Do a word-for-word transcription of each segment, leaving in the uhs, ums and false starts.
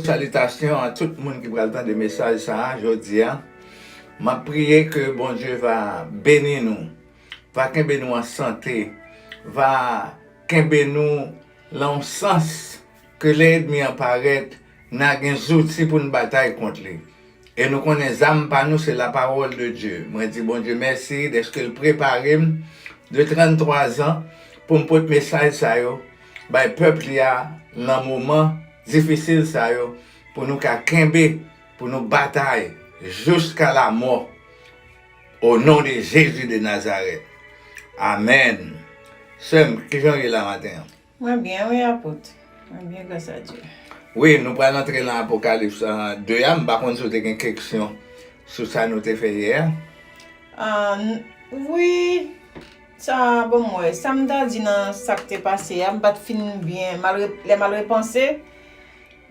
Salitasyon a tout moun ki pral tande mesaj sa a jodi a. M ap priye ke Bondye va beni nou, va kenbe nou an sante, va kenbe nou lan yon sans ke lè ènmi an parèt, n a gen zouti pou n batay kont li. E nou konnen zam pa nou se la parole de Dieu. Mwen di Bondye mèsi dèske l prepare m de tranntwa zan pou m pote mesaj sa yo bay pèp li a lan moman difisil sa yo, pou nou ka kenbe, pou nou batay jiska lamò. O non de Jezi de Nazarèt. Amèn. Sè m, kijan w ye la maten an? Mwen byen, wi, apot. Mwen byen, gras a Dye. Wi, nou pral antre lan Apokalips, a, de a. M pa konn si w te gen keksyon sou sa nou te fè yè a. A, n-, wi, sa, bon, m wè, sa m ta di nan sa k te pase a, m pa t fin byen, mal re-, lè m al repanse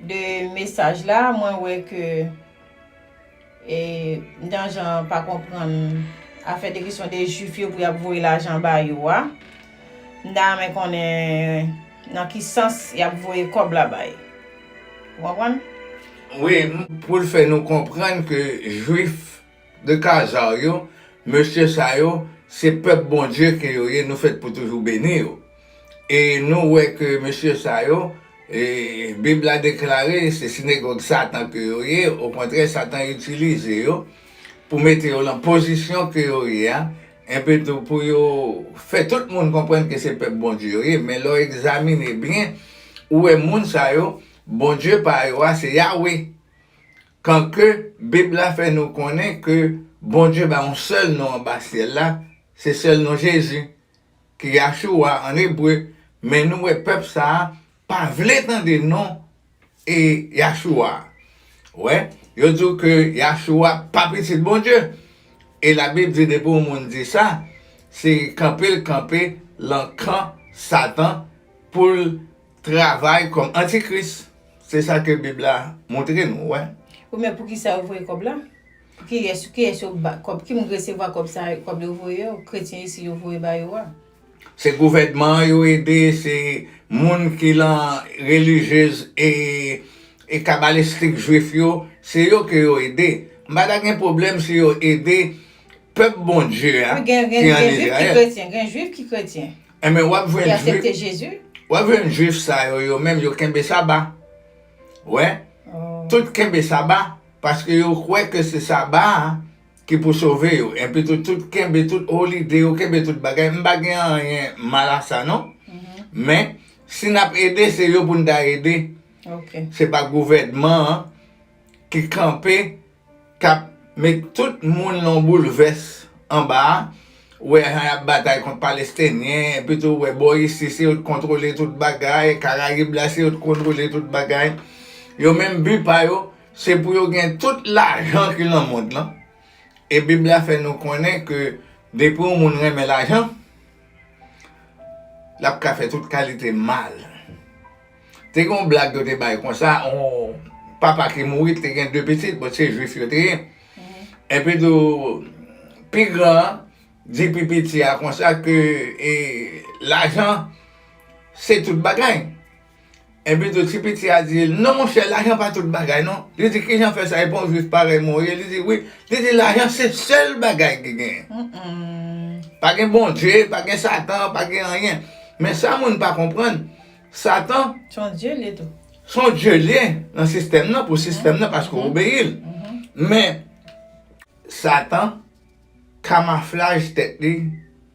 de mesaj la, mwen wè ke E, m t an jan pa konprann afè de kesyon de Jwif yo pou y ap voye lajan ba yo a. M ta renmen konnen nan ki sans y ap voye kòb la bay. Ou konprann? Wi, m, pou l fè nou konprann ke Jwif de Kazar yo, mesye sa yo, se pèp Bondye ke yo ye, nou fèt pou toujou beni yo. E nou wè ke mesye sa yo, e, Bib la deklare se sinagòg Satan ke yo ye, okontrè, Satan itilize yo pou mete yo lan pozisyon ke yo ye a, enpi tou pou yo fè tout moun konprann ke se pèp Bondye yo ye. Men lè w egzamine byen, ou wè moun sa yo, Bondye pa yo a, se Yawe. Kanke Bib la fè nou konnen ke Bondye bay yon sèl non anba syèl la, se sèl non Jezi, ki Yachoua ann ebre, men nou wè pèp sa a pa vle tande non e Yachoua a. Wè, yo di w ke Yachoua pa pitit Bondye. E Labib di depi yon moun di sa, se kanpe l kanpe lan kan Satan pou l travay kòm antikris. Se sa ke Bib la montre nou, wè. Wi, men poukisa yo voye kòb la? Kiyès, kiyès yo ba kòb? Ki moun resevwa kòb sa, kòb yo voye yo? Kretyen isi yo voye ba yo a? Se gouvènman an yo ede, se moun ki lan relijyez e, e kabalistik jwif yo, se yo ke yo ede. M pa ta gen pwoblèm si yo ede pèp Bondye a, wi, gen, gen, ki ann gen jwif ki Izrayèl. Kretyen, gen jwif ki kretyen. Enben, w ap jwenn ki aksepte jwif, Jezi. W ap jwenn jwif sa yo, yo menm, yo kenbe saba. Wè. Oh. Tout kenbe saba, paske yo kwè ke se saba a ki pou sove yo. Enpi tou, tout kenbe tout olide, yo kenbe tout bagay. M pa gen anyen mal a sa, non. Mhm. Men, si n ap ede, se yo pou n ta ede. Ok. Se pa gouvènman an ki kanpe, k ap met tout moun nan yon boulvès anba a. Ou wè jan y ap batay kont Palestinyen, epi tou ou wè bò isi, se yo k kontwole tout bagay, Karayib la, se yo k kontwole tout bagay. Yo menm, bi pa yo, se pou yo gen tout lajan ki nan mond lan. E Bib la fè nou konnen ke depi yon moun renmen lajan, l ap ka fè tout kalite mal. Te gen yon blag yo te bay konsa, yon papa ki mouri, te gen de pitit, bon, se jwif yo te ye. Mhm. Epi tou, pi gran an di pi piti a konsa ke, e, lajan se tout bagay. Epi tou, ti piti a di, "Non, monchè, lajan pa tout bagay, non." Li di, "Kijan fè sa? E pa yon jwif parèy mwen ou ye?" Li di, "Wi." Li di, "Lajan se sèl bagay ki genyen." Mm-mm. Pa gen Bondye, pa gen Satan, pa gen anyen. Men sa moun pa konprann, Satan, se yon dye li ye tou. Se yon dye li ye nan sistèm nan, pou sistèm nan, paske w obeyi l. Mhm. Men, Satan kamaflaj tèt li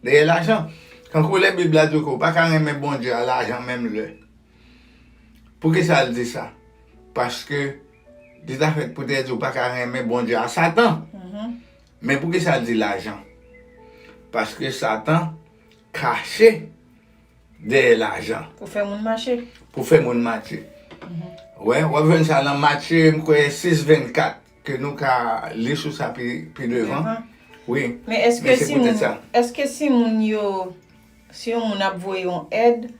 dèyè lajan. Kankou lè Bib la di w ke w pa ka renmen Bondye a lajan menm lè. Poukisa l di sa? Paske li ta fèt pou te di w pa ka renmen Bondye a Satan. Mhm. Men poukisa l di lajan? Paske Satan kache dèyè lajan. Pou fè moun mache. Pou fè moun mache. Mhm. Wè, w ap jwenn sa nan Matye, m kwè, sis vennkat, ke nou ka li sou sa pi, pi devan. Devan. Wi. Men èske si moun, èske si moun yo, si yon moun ap voye yon èd,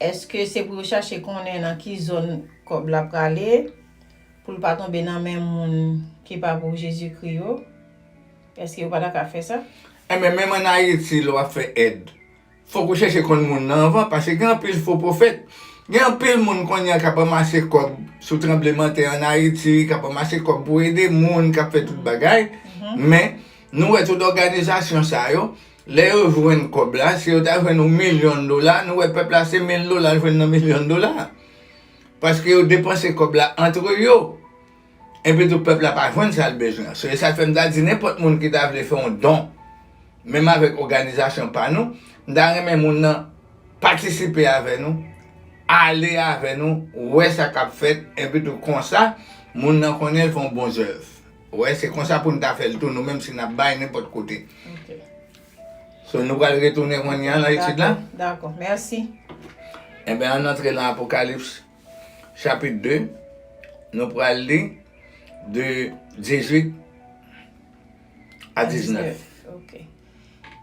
èske se pou yo chache konnen nan ki zòn kòb la prale, pou l pa tonbe nan men moun ki pa pou Jezikri yo? Èske yo pa ta ka fè sa? Enben, menm ann Ayiti, lè w ap fè èd, fòk ou chèche konn moun nan anvan, paske gen anpil fo pwofèt. Gen anpil moun kounye a k ap ranmase kòb sou tranblemanntè ann Ayiti, k ap ranmase kòb pou ede moun, k ap fè tout bagay. Men, nou wè tout òganizasyon sa yo, lè yo jwenn kòb la, si yo ta jwenn yon milyon dola, nou wè pèp la se mil dola l jwenn nan milyon dola. Paske yo depanse kòb la antre yo. Epi tou pèp la pa jwenn sa l bezwen. So, e sa k fè m ta di nenpòt moun ki ta vle fè yon don, menm avèk òganizasyon pa nou, m ta renmen moun nan patisipe avè nou, ale avè nou, wè sa k ap fèt, epi tou konsa, moun nan konnen l fè yon bon zèv. Wè, se konsa pou n ta fè l tou, nou menm si n ap bay nenpòt kote. So, nou pral retounen kounye a nan etid la? Dakò, dakò. Mèsi. Enben, ann antre nan Apokalips, chapit de, nou pral li de dizuit a diznèf. Ok.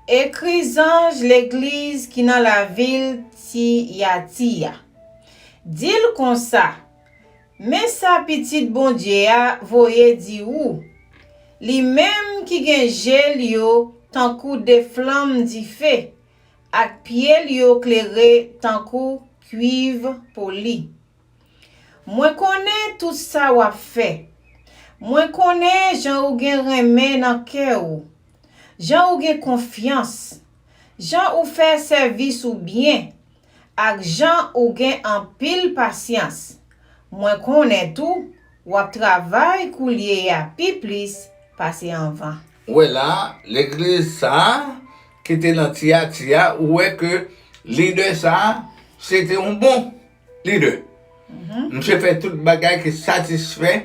Ekri zanj legliz ki nan lavil Tiyatira. Di l konsa, men sa Pitit Bondye a voye di ou, li menm ki gen je l yo tankou de flanm dife, ak pye l yo klere tankou kuiv poli. Mwen konnen tout sa w ap fè. Mwen konnen jan ou gen renmen nan kè ou, jan ou gen konfyans, jan ou fè sèvis ou byen, ak jan ou gen anpil pasyans. Mwen konnen tou, w ap travay koulye a pi plis pase anvan. Ou wè la, legliz sa a ki te nan Tiyatira, ou wè ke lidè sa a, se te yon bon lidè. Misye fè tout bagay ki satisfè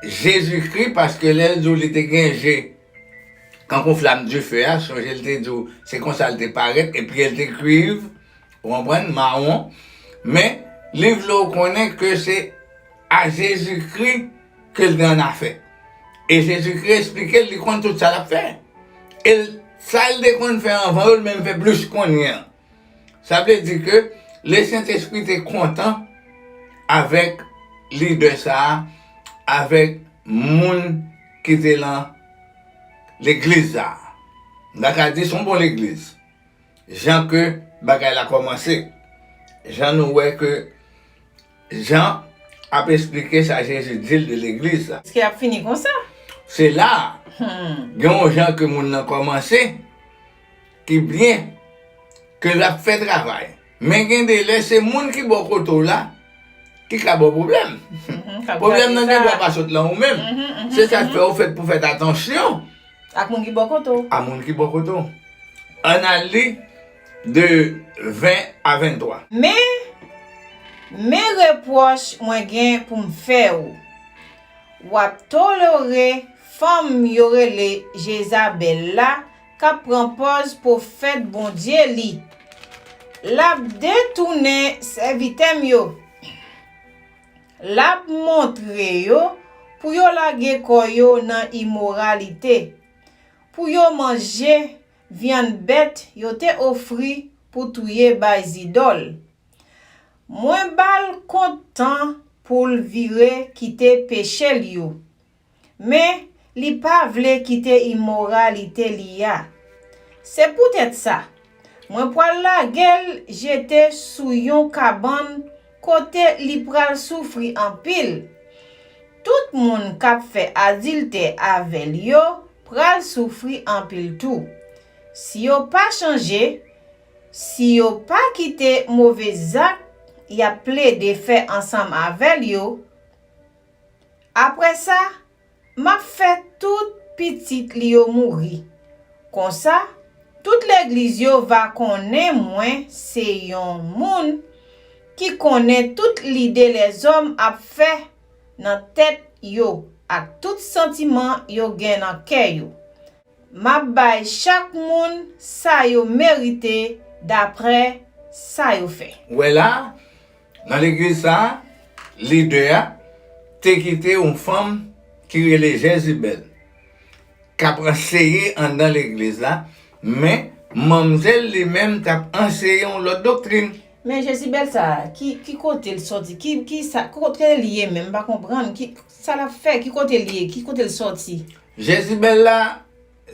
Jezikri, paske lè l di w li te gen je kankou flanm dife a, sonje l te di w se konsa l te parèt, epi l te kuiv, ou konprann, mawon. Men, li vle w konnen ke se a Jezikri ke l te annafè. E Jezikri eksplike l, li konn tout sa l ap fè. E l, sa l te konn fè anvan yo, l menm fè plis kounye a. Sa vle di ke Lesentespri te kontan avèk lidè sa a, avèk moun ki te lan legliz sa a. M ta ka di se yon bon legliz. Jan ke bagay la kòmanse. Jan nou wè ke Jan ap eksplike sa Jezi di l de legliz la. Èske l ap fini konsa? Se la a, gen yon jan ke moun nan kòmanse ki byen, ke l ap fè travay. Men gen de lè, se moun ki bò kote w la ki ka ba w pwoblèm. Pwoblèm nan gen dwa pa sot lan ou menm. Se sa k fè ou fèt pou fèt atansyon. Ak moun ki bò kote w. A moun ki bò kote w. Ann al li de ven a venntwa. Men, men repwòch mwen gen pou m fè ou. W ap tolere fanm yo rele Jezabèl la k ap pran pòz pwofèt Bondye li. L ap detounen sèvitè m yo. L ap montre yo pou yo lage kò yo nan imoralite, pou yo manje vyann bèt yo te ofri pou touye bay zidòl. Mwen ba l kont tan pou l vire kite peche l yo. Men, li pa vle kite imoralite li a. Se poutèt sa, mwen pral lage l jete sou yon kabann kote li pral soufri anpil. Tout moun k ap fè adiltè avè l yo pral soufri anpil tou. Si yo pa chanje, si yo pa kite move zak y ap plede fè ansanm avè l yo, apre sa, m ap fè tout pitit li yo mouri. Konsa, tout legliz yo va konnen mwen se yon moun ki konnen tout lide lèzòm ap fè nan tèt yo ak tout santiman yo gen nan kè yo. M ap bay chak moun sa yo merite dapre sa yo fè. Ou wè la, nan legliz sa a, lidè a te kite yon fanm ki rele Jezibèl, k ap anseye anndan legliz la, men manmzèl li menm t ap anseye yon lòt doktrin. Men Jezibèl sa a, ki, ki kote l sòti? Ki, ki sa, kote l ye menm? M pa konprann. Ki, sa l ap fè? Ki kote l ye? Ki kote l sòti? Jezibèl la,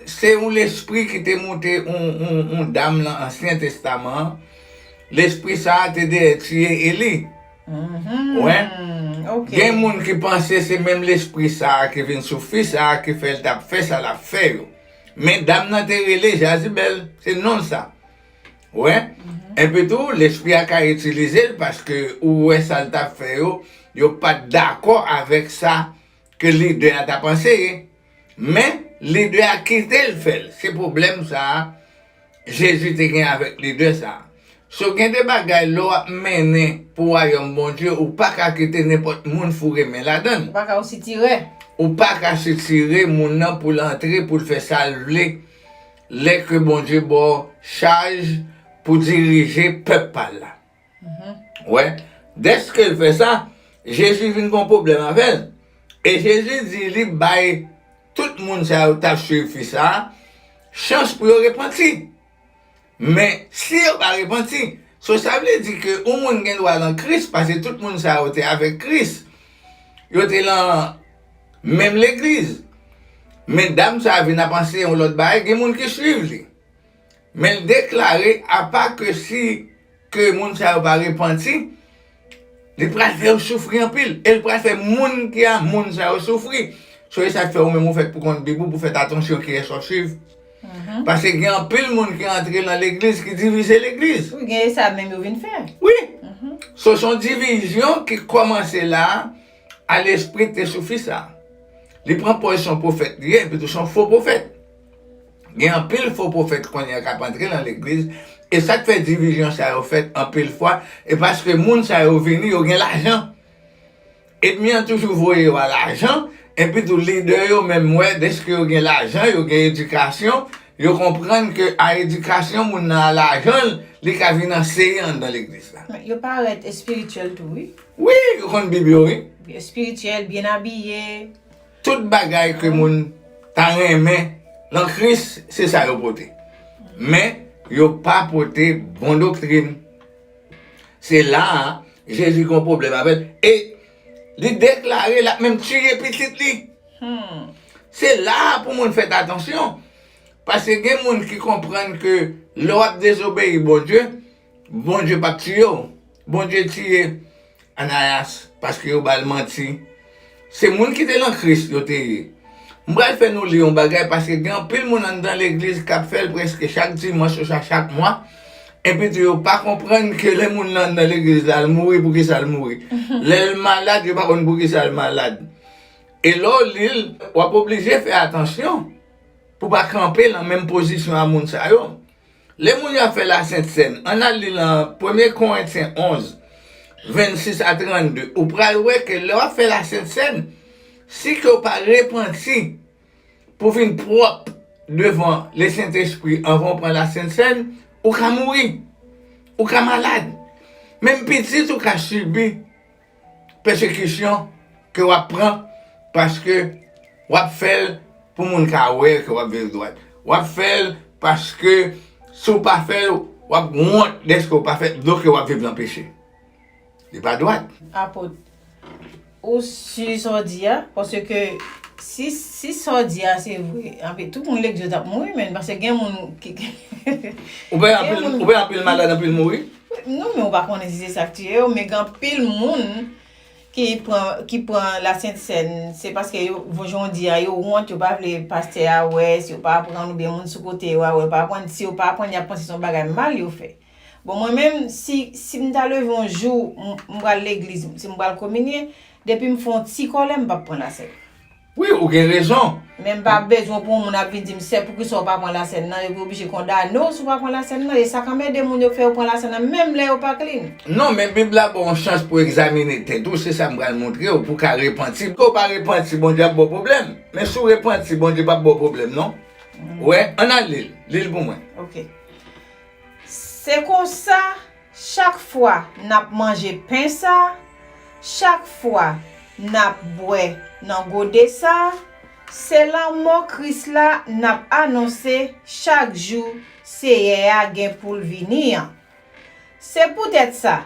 se yon lespri ki te moute yon, yon, yon dam nan Ansyen Testaman an, Lespri sa a te dèyè tiye Eli. Ou wè? Gen moun ki panse se menm lespri sa a ki vin sou fi sa a ki fè l t ap fè sa l ap fè yo. Men dam nan te rele Jazibèl, se non l sa. Ou wè? Epi tou, lespri a ka itilize l paske ou wè sa l t ap fè yo, yo pa t dakò avèk sa ke lidè a t ap anseye. Men, lidè a kite l fè l. Se pwoblèm sa a Jezi te gen avèk lidè sa a. So, gen de bagay, lè w ap mennen pou wayòm Bondye, ou pa ka kite nenpòt moun foure men ladan l. Ou pa ka osi tire. Ou pa ka sitire moun nan pou l antre, pou l fè sa l vle, lè ke Bondye ba w chaj pou dirije pèp pa l la. Ou wè, dèske l fè sa, Jezi vin gen yon pwoblèm avè l. E Jezi di li bay tout moun sa yo t ap swiv fi sa a chans pou yo repanti. Men, si yo pa repanti, so sa vle di ke yon moun gen dwa nan Kris, paske tout moun sa yo te avèk Kris. Yo te nan menm legliz. Men dam sa a vin ap anseye yon lòt bagay, gen moun ki swiv li. Men l deklare, apa ke si ke moun sa yo pa repanti, li pral fè yo soufri anpil. E l pral fè moun ki a moun sa yo soufri. So, e sa k fè ou menm ou fèk pou kont Bib ou, pou fè atansyon kiyès w ap swiv. Paske gen anpil moun ki antre nan legliz ki divize legliz. Wi, gen sa menm yo vin fè. Wi. So, se yon divizyon ki kòmanse la a, Lespri te sou fi sa a. Li pran pòz se yon pwofèt li ye, epi tou se yon fo pwofèt. Gen anpil fo pwofèt kounye a k ap antre nan legliz, e sa k fè divizyon sa yo fèt anpil fwa, e paske moun sa yo vini, yo gen lajan. Ènmi an toujou voye yo a lajan, epi tou lidè yo menm wè, dèske yo gen lajan, yo gen edikasyon, yo konprann ke a edikasyon moun nan a lajan l, li ka vin anseye anndan legliz la. Men yo parèt espirityèl tou, wi. Wi, yo konn Bib yo, wi. Espirityèl, byen abiye. Tout bagay ke moun ta renmen nan Kris, se sa yo pote. Men, yo pa pote bon doktrin. Se la a, Jezi gen yon pwoblèm avè l. E li deklare l ap menm tiye pitit li. Se la a pou moun fè atansyon. Paske gen moun ki konprann ke lè w ap dezobeyi Bondye, Bondye p ap tiye w. Bondye tiye Anayas, paske yo ba l manti. Se moun ki te nan Kris yo te ye. M pral fè nou li yon bagay, paske gen anpil moun anndan legliz k ap fè l prèske chak dimanch oswa chak mwa. Epi tou yo pa konprann ke lè moun nan anndan legliz la, l mouri, poukisa l mouri. Lè l malad, yo pa konn poukisa l malad. E lè w li l, w ap oblije fè atansyon pou w pa kanpe nan menm pozisyon a moun sa yo. Lè moun yo ap fè Lasent Sèn, ann al li nan Premye Korentyen onz, vennsis a trannde, ou pral wè ke lè w ap fè Lasent Sèn, si ke w pa repanti pou vin pwòp devan Lesentespri anvan w pran Lasent Sèn, ou ka mouri, ou ka malad. Menm pitit ou ka sibi pèsekisyon ke w ap pran paske w ap fè l pou moun ka wè ke w ap viv dwat. W ap fè l paske si w pa fè l, w ap wont dèske w pa fè l, donk w ap viv nan peche. Li pa dwat. Apot, ou si sa w di a? Paske si, si sa w di a se vre, anpil, tout moun legliz yo t ap mouri, men, paske gen moun ki Ou wè gen anpil, moun ou wè anpil malad, anpil mouri? Non, men ou pa konnen si se sa k tiye yo, men gen anpil moun ki pran, ki pran Lasent Sèn, se paske yo, jan w di a, yo wont, yo pa vle pastè a wè, si yo pa aprann oubyen moun sou kote yo a wè, yo pa aprann, si yo pa aprann, y ap panse se yon bagay mal yo fè. Bon, mwen menm, si, si m ta leve yon jou, m, m pral legliz, si m pral kominye, depi m fè yon ti kòlè, m p ap pran Lasent. Wi, ou gen rezon. Men m pa bezwen pou yon moun ap vin di m, "Sè, poukisa w pa pran Lasent nan?" Yo oblije kondane w si w pa pran Lasent nan. E sa k anmède moun yo k fè yo pran Lasent nan, menm lè yo pa clean. Non, men Bib la ba w yon chans pou egzamine tèt ou, se sa m pral montre w, pou w ka repanti. Ke w pa repanti, Bondye ap ba w pwoblèm. Men si w repanti, Bondye p ap ba w pwoblèm, non. Ou wè, ann al li l. Li l pou mwen. Ok. Se konsa, chak fwa n ap manje pen sa a, chak fwa n ap bwè nan gode sa a, se lanmò Kris la n ap anonse chak jou Seyè a gen pou l vini an. Se poutèt sa,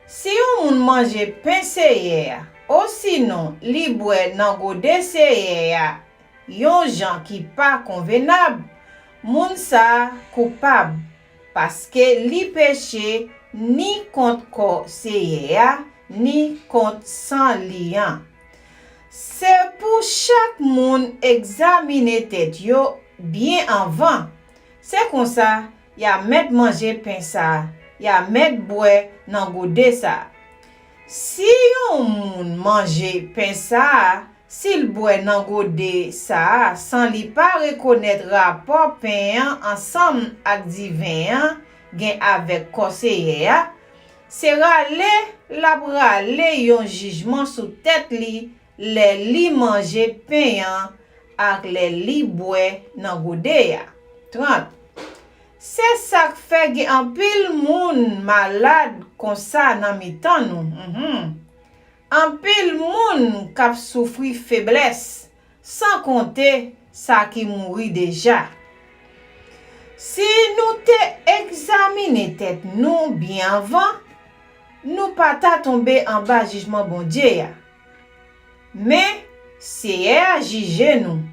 si yon moun manje pen Seyè a, osinon li bwè nan gode Seyè a yon jan ki pa konvenab, moun sa a koupab, paske li peche ni kont kò Seyè a, ni kont san li an. Se pou chak moun egzamine tèt yo byen anvan. Se konsa, y a mèt manje pen sa a, y a mèt bwè nan gode sa a. Si yon moun manje pen sa a, si l bwè nan gode sa a san li pa rekonèt rapò pen an ansanm ak diven an gen avèk kò Seyè a, se rale l ap rale yon jijman sou tèt li lè li manje pen an ak lè li bwè nan gode a. Trant. Se sa k fè gen anpil moun malad konsa nan mitan nou. Mhm. Anpil moun k ap soufri feblès, san konte sa ki mouri deja. Si nou te egzamine tèt nou byen anvan, nou pa ta tonbe anba jijman Bondye a. Men, Seyè a jije nou.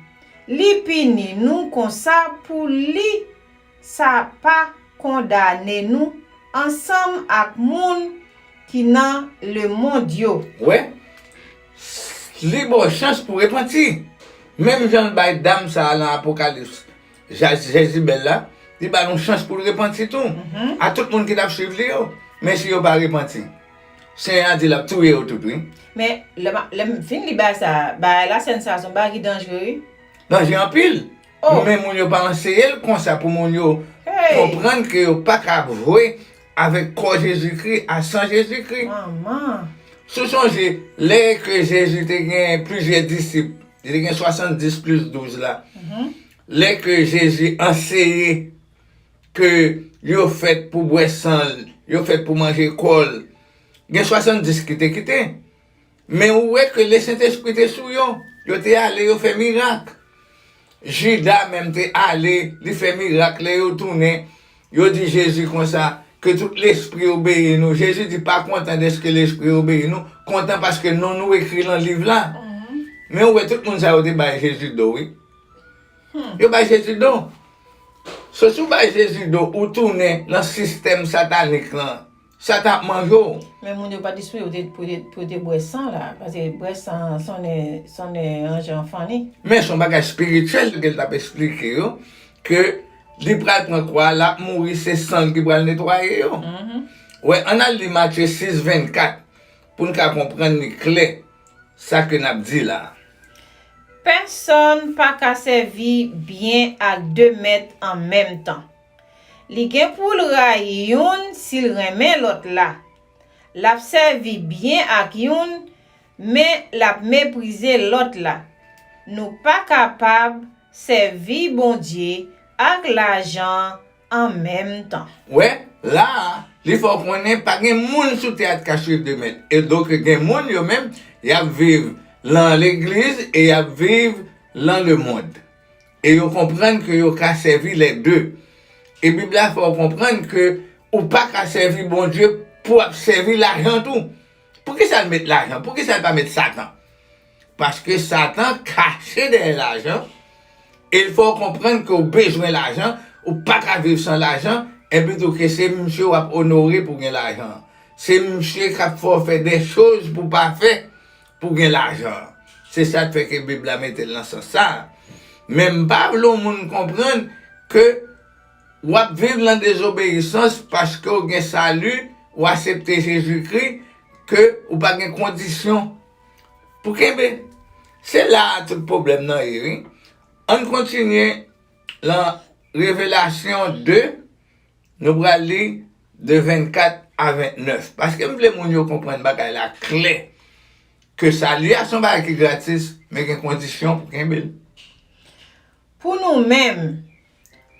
Li pini nou konsa pou li sa pa kondane nou ansanm ak moun ki nan lemonn yo. Wè, li ba w chans pou repanti. Menm jan l bay dam sa a nan Apokalips, Jezibèl la, li ba l yon chans pou l repanti tou. A tout moun ki t ap swiv li yo. Men si yo pa repanti, Senyè a di l ap touye yo tout, wi. Men, lè m fin li bagay sa a, bagay lasèn sa a se yon bagay ki danjre, wi. Danjre anpil. Men moun yo pa anseye l konsa pou moun yo konprann ke yo pa ka jwe avèk kò Jezikri a san Jezikri. Si w sonje, lè ke Jezi te gen plizyè disip, li te gen swasanndis plis douz la, lè ke Jezi anseye ke yo fèt pou bwè san l, yo fèt pou manje kò l, gen swasanndis ki te kite. Men ou wè ke Lesentespri te sou yo. Yo te ale, yo fè mirak. Jida menm te ale, li fè mirak. Lè yo tounen, yo di Jezi konsa, ke tout lespri obeyi nou. Jezi di pa kontan dèske lespri obeyi nou, kontan paske non nou ekri lan liv la. Men ou wè tout moun sa yo te bay Jezi do, wi. Yo bay Jezi do. So si w bay Jezi do, ou tounen nan sistèm satanik lan. Sa t ap manje w. Men moun yo pa t espere pou yo te, pou yo te, pou yo te bwè san la, paske bwè san an sonnen, sonnen yon jan funny. Men se yon bagay espirityèl ke l t ap esplike yo, ke li pral pran kwa a, l ap mouri, se san l ki pral netwaye yo. Wè, ann al li Matye sis vennkat pou n ka konprann li klè sa ke n ap di la a. Pèsonn pa ka sèvi byen ak de mèt an menm tan. Li gen pou l rayi youn si l renmen lòt la. L ap sèvi byen ak youn, men l ap meprize lòt la. Nou pa kapab sèvi Bondye ak lajan an menm tan. Wè, la a, li fè w konnen pa gen moun sou tè a ki ka swiv de mèt. E donk gen moun yo menm, y ap viv lan legliz e y ap viv lan lemonn. E yo konprann ke yo ka sèvi lè de. E Bib la fè w konprann ke ou pa ka sèvi Bondye pou w ap sèvi lajan tou. Poukisa l met lajan? Poukisa l pa met Satan? Paske Satan kache dèyè lajan e l fè w konprann ke w bezwen lajan, ou pa ka viv san lajan, epi tou ke se misye w ap onore pou w gen lajan. Se misye k ap fè w fè de choz pou w pa fè pou w gen lajan. Se sa k fè ke Bib la mete l nan sans sa a. Men m pa vle yon moun konprann ke w ap viv nan dezobeyisans paske w gen sali, w aksepte Jezikri, ke ou pa gen kondisyon pou kenbe. Se la a tout pwoblèm nan ye, wi. Ann kontinye lan Revelasyon de, nou pral li de vennkat a ventnèf. Paske m vle moun yo konprann bagay la klè. Ke sali a se yon bagay ki gratis, men gen kondisyon pou kenbe l. Pou nou menm,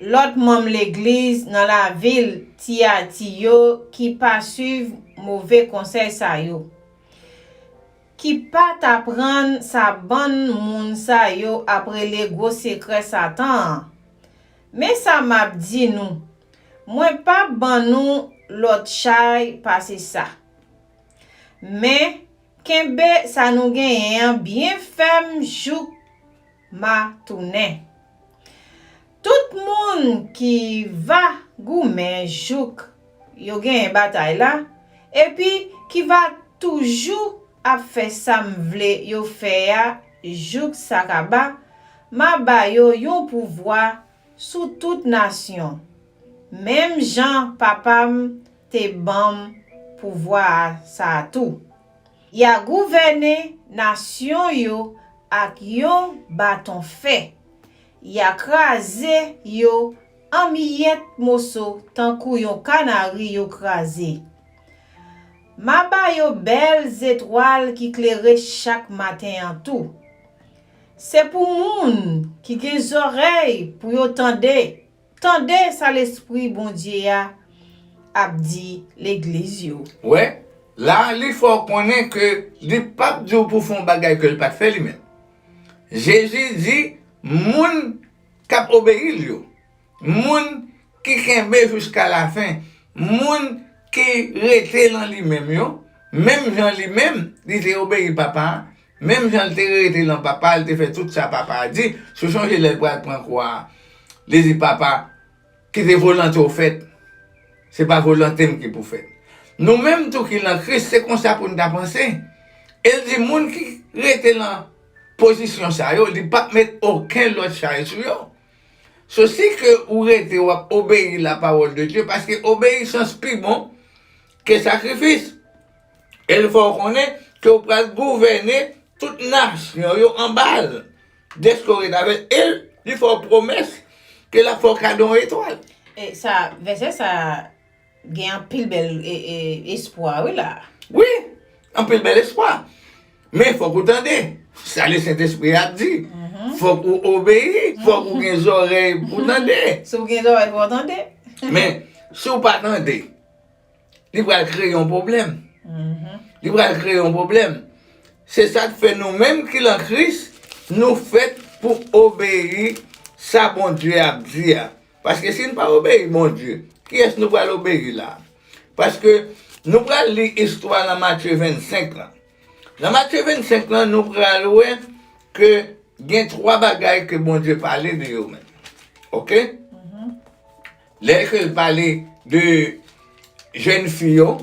lòt manm legliz nan lavil Tiyati yo ki pa swiv move konsèy sa yo, ki pa t aprann sa bann moun sa yo ap rele gwo sekrè Satan an. Men sa m ap di nou, mwen p ap ban nou lòt chay pase sa. Men, kenbe sa nou genyen an byen fèm jouk m a tounen. Tout moun ki va goumen jouk yo genyen batay la, epi ki va toujou ap fè sa m vle yo fè a jouk sa kaba, m a ba yo yon pouvwa sou tout nasyon, menm jan Papa m te ban m pouvwa a sa a tou. Y a gouvène nasyon yo ak yon baton fè. Y a kraze yo an miyèt moso tankou yon kanari yo kraze. M a ba yo bèl zetwal ki klere chak maten an tou. Se pou moun ki gen zòrèy pou yo tande, tande sa Lespri Bondye a ap di legliz yo. Wè, la li fè w konnen ke li p ap di w pou fè yon bagay ke l pa t fè li menm. Jezi di moun k ap obeyi l yo, moun ki kenbe jiska lafen, moun ki rete lan li menm yo, menm jan li menm li te obeyi Papa a, menm jan l te rete lan Papa a, l te fè tout sa Papa a di. Si w sonje lè l pral pran kwa a, li di, Papa, kite volonte w fèt, se pa volonte m ki pou fèt. Nou menm tou ki lan Kris, se konsa pou n ta panse. E l di moun ki rete lan pozisyon sa yo, li p ap met okenn lòt chay sou yo. Sosi ke ou rete w ap obeyi la parole de Dieu, paske obeyisans pi bon ke sakrifis. E l fè w konnen ke w pral gouvène tout nasyon yo anba l, dèske w ret avè l. E li fè w pwomès ke l ap fè w kado yon etwal. E sa, vèsè sa gen anpil bèl e, e, espwa, wi, la. Wi, anpil bèl espwa. Men fòk ou tande sa Lesentespri ap di. Fòk ou obeyi, fòk ou gen zòrèy pou tande. Si w gen zòrèy pou w tande. Men, si w pa tande, li pral kreye yon pwoblèm. Li pral kreye yon pwoblèm. Se sa k fè nou menm ki lan Kris, nou fèt pou obeyi sa Bondye ap di a. Paske si n pa obeyi Bondye, kiyès nou pral obeyi la? Paske nou pral li istwa nan Matye vennsenk lan. Nan Matye vennsenk lan, nou pral wè ke gen twa bagay ke Bondye pale de yo menm. Oke? Lè ke l pale de jèn fi yo,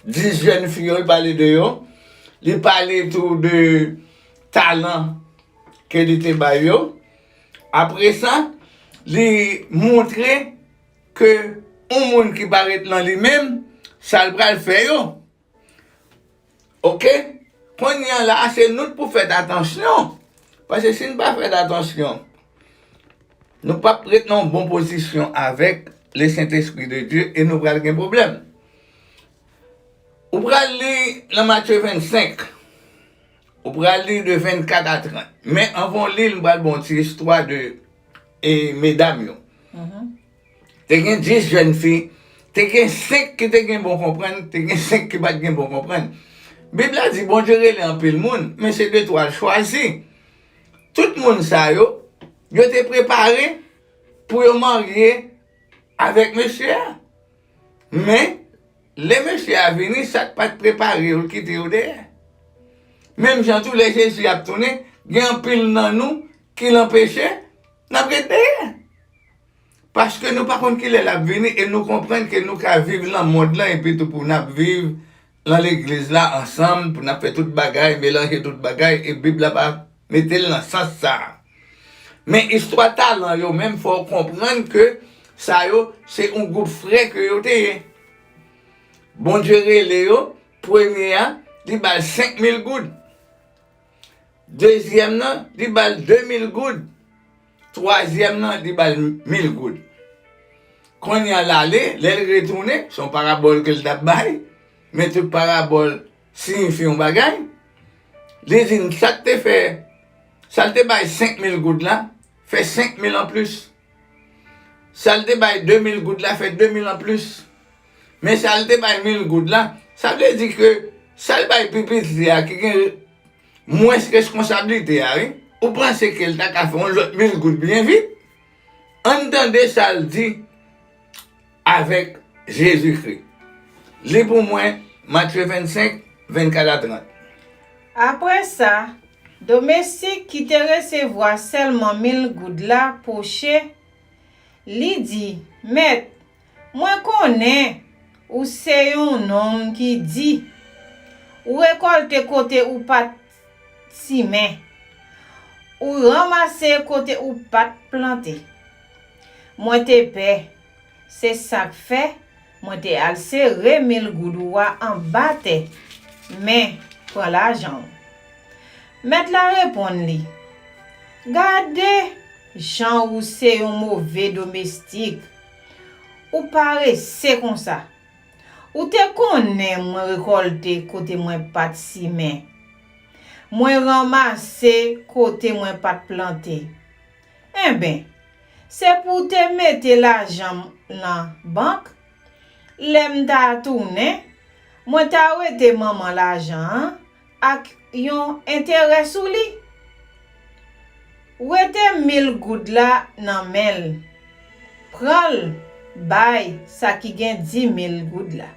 dis jèn fi yo, l pale de yo. Li pale tou de talan ke li te bay yo. Apre sa, li montre ke yon moun ki pa ret lan li menm, sa l pral fè yo. Oke? Kounye a la, se nou k pou fè atansyon. Paske si n pa fè atansyon, nou p ap ret nan yon bon pozisyon avèk Lesentespri de Dye e nou pral gen pwoblèm. Ou pral li nan Matye vennsenk. Ou pral li de vennkat a trant. Men anvan w li l, m pral ba w yon ti istwa de, e, medam yo. Te gen dis jèn fi, te gen senk ki te gen bon konprann, te gen senk ki pa t gen bon konprann. Bib la di Bondye rele anpil moun, men se de twa l chwazi. Tout moun sa yo, yo te prepare pou yo marye avèk mesye a. Men, lè mesye a vini, sa k pa t prepare yo, l kite yo dèyè. Menm jan tou, lè Jezi ap tounen, gen anpil nan nou ki lan peche, n ap ret dèyè. Paske nou pa konn kilè l ap vini e nou konprann ke nou ka viv lan mond lan epi tou pou n ap viv lan legliz la ansanm, pou n ap fè tout bagay, melanje tout bagay, e Bib la pa mete l nan sans sa a. Men istwa talan yo menm, fò w konprann ke sa yo, se yon gwoup frè ke yo te ye. Bondye rele yo, premye a, li ba l senk mil goud. Dezyèm nan, li ba l de mil goud. Twazyèm nan, li ba l mil goud. Kounye a l ale, lè l retounen, se yon parabòl ke l t ap bay, men tout parabòl siyifi yon bagay. Li di n sa l te fè, sa l te bay senk mil goud la, fè senk mil anplis. Sa l te bay de mil goud la, fè de mil anplis. Men sa l te bay mil goud la, sa vle di ke sa l bay pi piti a ki gen mwens reskonsablite a, wi. Ou panse ke l ta ka fè yon lòt mil goud byen vit? Ann tande sa l di avèk Jezikri. Li pou mwen, Matye vennsenk, vennkat a trant. Apre sa, domestik ki te resevwa sèlman mil goud la pwoche, li di, Mèt, mwen konnen Ou se yon nonm ki di, ou rekòlte kote ou pa t simen, ou ranmase kote ou pa t plante. Mwen te pè, se sa k fè mwen te al sere mil goud ou a anba tè. Men, pran lajan w. Mèt la reponn li, gade jan ou se yon move domestik. Ou parese konsa. Ou te konnen mwen rekòlte kote mwen pa t simen. Mwen ranmase kote mwen pa t plante. Enben, se pou w te mete lajan m nan bank. Lè m ta tounen, mwen ta wete manman lajan an ak yon enterè sou li. Wete mil goud la nan men l. Pran l, bay sa ki gen di mil goud la.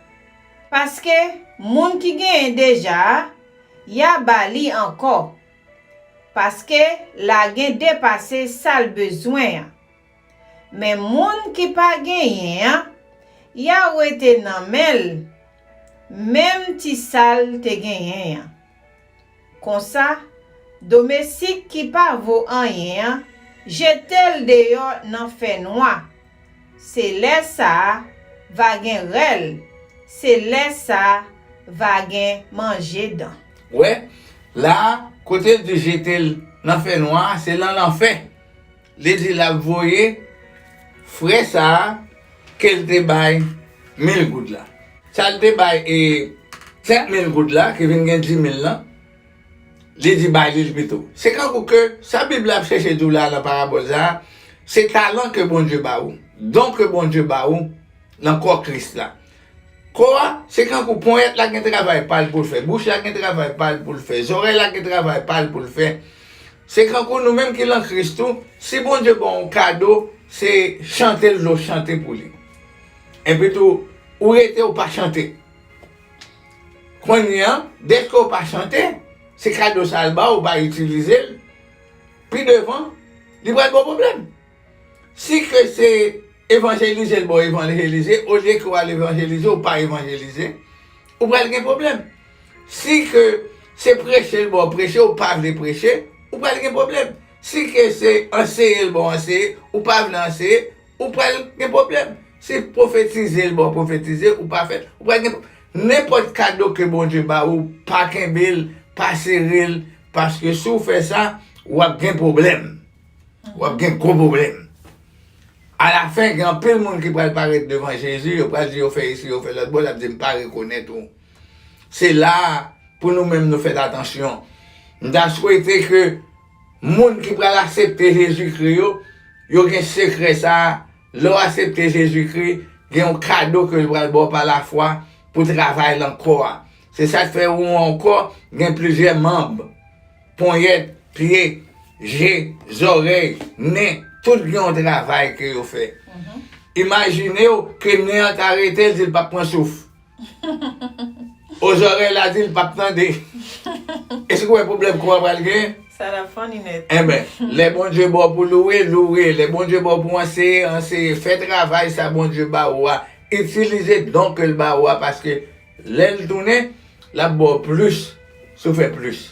Paske moun ki genyen deja a, y a ba li ankò. Paske l a gen depase sa l bezwen an. Men moun ki pa genyen an, y a wete nan men l menm ti sa l te genyen an. Konsa, domestik ki pa vo anyen an, jete l deyò nan fènwa. Se lè sa a va gen rèl, se lè sa a va gen manje dan. Wè, la a, kote l di jete l nan fènwa a, se nan lanfè. Li di l ap voye frè sa a ke l te bay mil goud la. Sa l te bay e senk mil goud la, ki vin gen dis mil lan, li di bay li l pito. Se kankou ke sa Bib la ap chèche di w la nan parabòl sa a, se talan ke Bondye ba ou, don ke Bondye ba ou nan kò Kris la. Kò a, se kankou ponyèt la gen travay pa l pou l fè, bouch la gen travay pa l pou l fè, zòrèy la gen travay pa l pou l fè. Se kankou nou menm ki lan Kris tou, si Bondye ba w yon kado, se chante l vle w chante pou li. Epi tou, ou rete ou pa chante. Kounye a, dèske ou pa chante, se kado sa l ba w, ou pa itilize l, pi devan, li pral ba w pwoblèm. Si ke se evanjelize l ba w evanjelize, olye ke w al evanjelize, ou pa evanjelize, ou pral gen pwoblèm. Si ke se preche l ba w preche, ou pa vle preche, ou pral gen pwoblèm. Si ke se anseye l ba w anseye, ou pa vle anseye, ou pral gen pwoblèm. Si pwofetize l ba w pwofetize, ou pa fè l, ou pral gen pwoblèm. Nenpòt kado ke Bondye ba ou, pa kenbe l, pa sere l, paske si w fè sa, w ap gen pwoblèm. W ap gen gwo pwoblèm. Alafen, gen anpil moun ki pral parèt devan Jezi, yo pral di yo fè isi, yo fè lòt bò, l ap di, "M pa rekonèt ou." Se la a pou nou menm nou fèt atansyon. M ta swete ke moun ki pral aksepte Jezikri yo, yo gen sekrè sa a. Lè w aksepte Jezikri, gen yon kado ke l pral ba w pa lafwa pou travay nan kò a. Se sa k fè ou ankò gen plizyè manm. Ponyèt, pye, je, zòrèy, nen, tout gen yon travay ke yo fè. Imajine w ke nen an ta rete, l di l p ap pran souf. O zòrèy la di l p ap tande. Èske w wè pwoblèm kò a pral gen? Sa la funny nèt. Enben, lè Bondye ba w pou louwe, louwe. Lè Bondye ba w pou anseye, anseye. Fè travay sa Bondye ba ou a. Itilize don ke l ba ou a, paske lè l tounen, l ap ba w plis si w fè plis.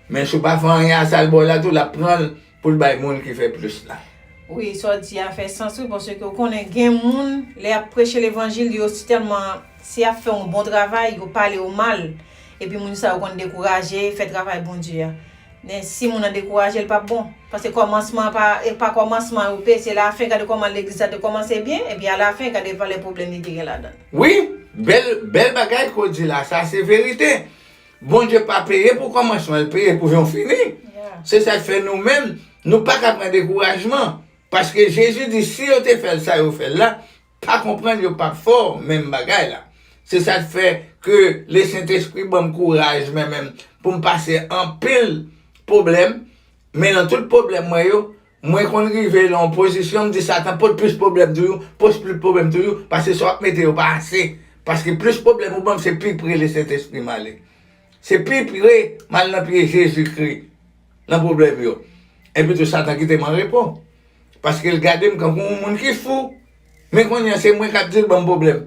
Men si w pa fè anyen a sa l ba w la tou, l ap pran l pou l bay moun ki fè plis la. Wi, sa w di a fè sans, wi, paske w konnen gen moun, lè y ap preche levanjil, yo si tèlman, si y ap fè yon bon travay, yo pale w mal, epi moun sa yo konn dekouraje, fè travay Bondye a. Men si moun nan dekouraje, l p ap bon. Paske kòmansman pa, e pa kòmansman yo pe, se lafen, gade kòman legliz la te kòmanse byen, epi alafen, gade valè pwoblèm li te gen ladan l. Wi, bèl, bèl bagay ke w di la, sa se verite. Bondye pa peye pou kòmansman, l peye pou yon fini. Se sa k fè nou menm, nou pa ka pran dekourajman. Paske Jezi di, si yo te fè l sa yo fè l la, pa konprann yo p ap fè w menm bagay la. Se sa k fè ke Lesentespri ban m kouraj, men menm, pou m pase anpil pwoblèm, men nan tout pwoblèm mwen yo, mwen konn rive nan yon pozisyon, m di Satan, pot plis pwoblèm toujou, pot plis pwoblèm toujou, paske sa w ap mete yo pa ase. Paske plis pwoblèm ou ban m, se pi pre Lesentespri m ale. Se pi pre m al nan pye Jezikri nan pwoblèm yo. Epi tou Satan kite m an repo. Paske l gade m kankou yon moun ki fou. Men kounye a, se mwen k ap di l ban m pwoblèm.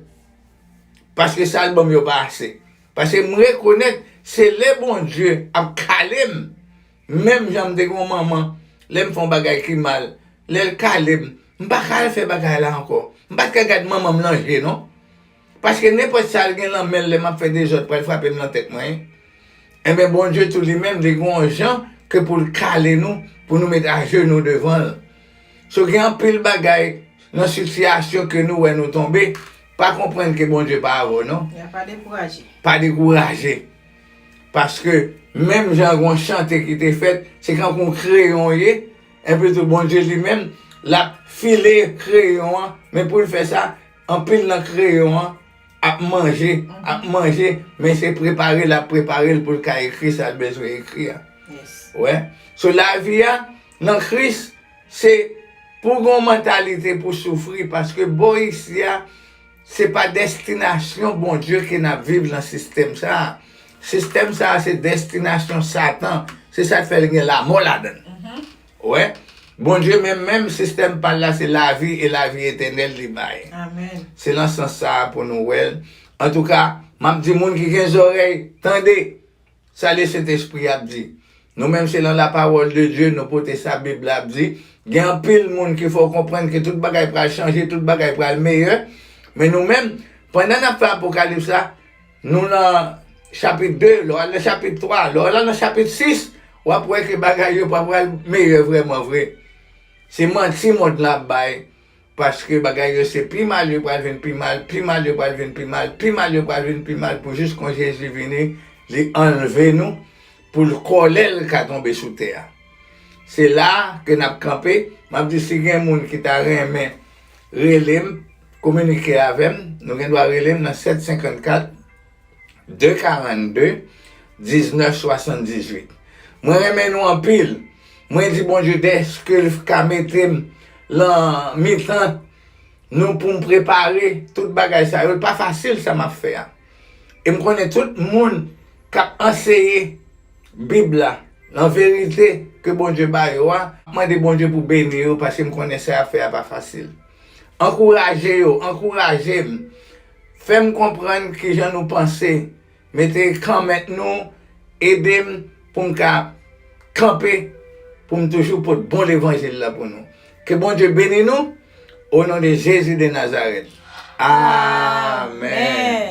Paske sa l ban m yo pa ase. Paske m rekonèt se lè Bondye ap kale m, menm jan m te gen yon manman, lè m fè yon bagay ki mal, lè l kale m, m pa ka al fè bagay la ankò. M pa t ka gad manman m nan je non. Paske nenpòt sa l gen nan men l lè m ap fè dezòd pral frape m nan tèt mwen. Enben, Bondye tou li menm, li gen yon jan ke pou l kale nou, pou nou met ajenou devan l. So, gen anpil bagay nan sitiyasyon ke nou wè nou tonbe, pa konprann ke Bondye pa avè w non. Ya, pa dekouraje. Pa dekouraje. Paske menm jan gen yon chante ki te fèt, se kankou yon kreyon ye, enpi tou Bondye li menm, l ap file kreyon an, men pou l fè sa, anpil nan kreyon an ap manje, ap manje, men se prepare l ap prepare l pou l ka ekri sa l bezwen ekri a. Yes. Wè. So lavi a, nan Kris, se pou gen yon mantalite pou soufri, paske bò isi a, se pa destinasyon Bondye ke n ap viv nan sistèm sa a. Sistèm sa a, se destinasyon Satan. Se sa k fè l gen lamò ladan l. Wè. Bondye menm, menm, sistèm pa l la, se lavi e lavi etènèl li bay. Amen. Se nan sans sa a pou nou wè l. Antouka, m ap di moun ki gen zòrèy, tande sa Lesentespri ap di. Nou menm, se nan lapawòl de Dye, nou pote sa Bib la ap di. Gen anpil moun ki fè w konprann ke tout bagay pral chanje, tout bagay pral meyè. Men nou menm, pandan n ap fè Apokalips la, nou nan chapit de, lè w al nan chapit twa, lè w al nan chapit sis, w ap wè ke bagay yo pa pral meyè vrèman vre. Se manti mond lan ap bay, paske bagay yo se pi mal yo pral vin pi mal, pi mal yo pral vin pi mal, pi mal yo pral vin pi mal, pou jis kon Jezi vini, li anlve nou, pou l kòlè l ka tonbe sou tè a. Se la ke n ap kanpe. M ap di si gen moun ki ta renmen rele m, kominike avè m, nou gen dwa rele m nan sèt senkannkat, de karannde, diznèf swasanndizuit. Mwen renmen nou anpil. Mwen di Bondye dèske l ka mete m lan mitan nou pou m prepare tout bagay sa yo. L pa fasil sa m ap fè a. E m konnen tout moun k ap anseye Bib la, nan verite ke Bondye ba yo a, m ap mande Bondye pou beni yo, paske m konnen sa y ap fè a pa fasil. Ankouraje yo, ankouraje m. Fè m konprann kijan nou panse. Mete kanmèt nou, ede m pou m ka kanpe, pou m toujou pot bon levanjil la pou nou. Ke Bondye beni nou, o non de Jezi de Nazarèt. Amèn. Amèn.